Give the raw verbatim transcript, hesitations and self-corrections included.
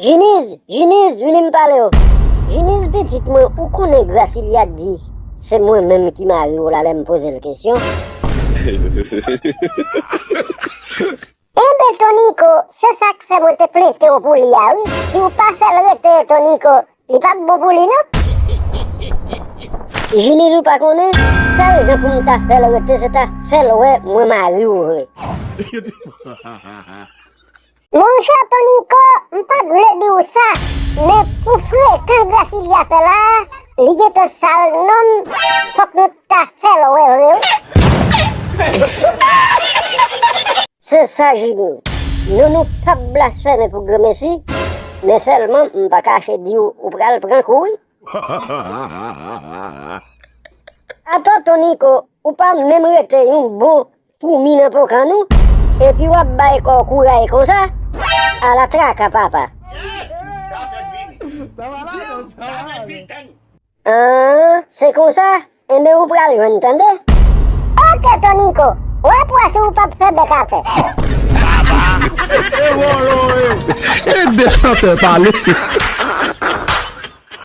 Jiniz, Jiniz, vini m pale w. Jiniz pitit mwen, ou konnen Grasilya di se mwen menm ki mari w la lè m poze l kesyon. Enben Toniko, se sa k fè mwen te plente w pou li a wi. Si w pa fè l rete Toniko, li p ap bon pou li non. Jiniz ou pa konnen, sèl jan pou m ta fè l rete se ta fè l wè mwen mari w vre. Monchè Toniko, m pa t vle di w sa, men pou frekan Grasilya fè la, li gentan sal nonm, fòk nou ta fè l wè vre wi. Se sa Jini. Nou nou p ap blasfeme pou granmesi, men sèlman m pa kache di w ou pral pran kou wi. Atò Toniko, ou pa menm rete yon bon foumi nan pokan nou, epi w ap bay kò w kouray konsa? Ala traka papa. An, se konsa? Enben ou pral jwenn tande. Oke Toniko, w ap wè si w p ap fè bèk atè. E de chantè pale.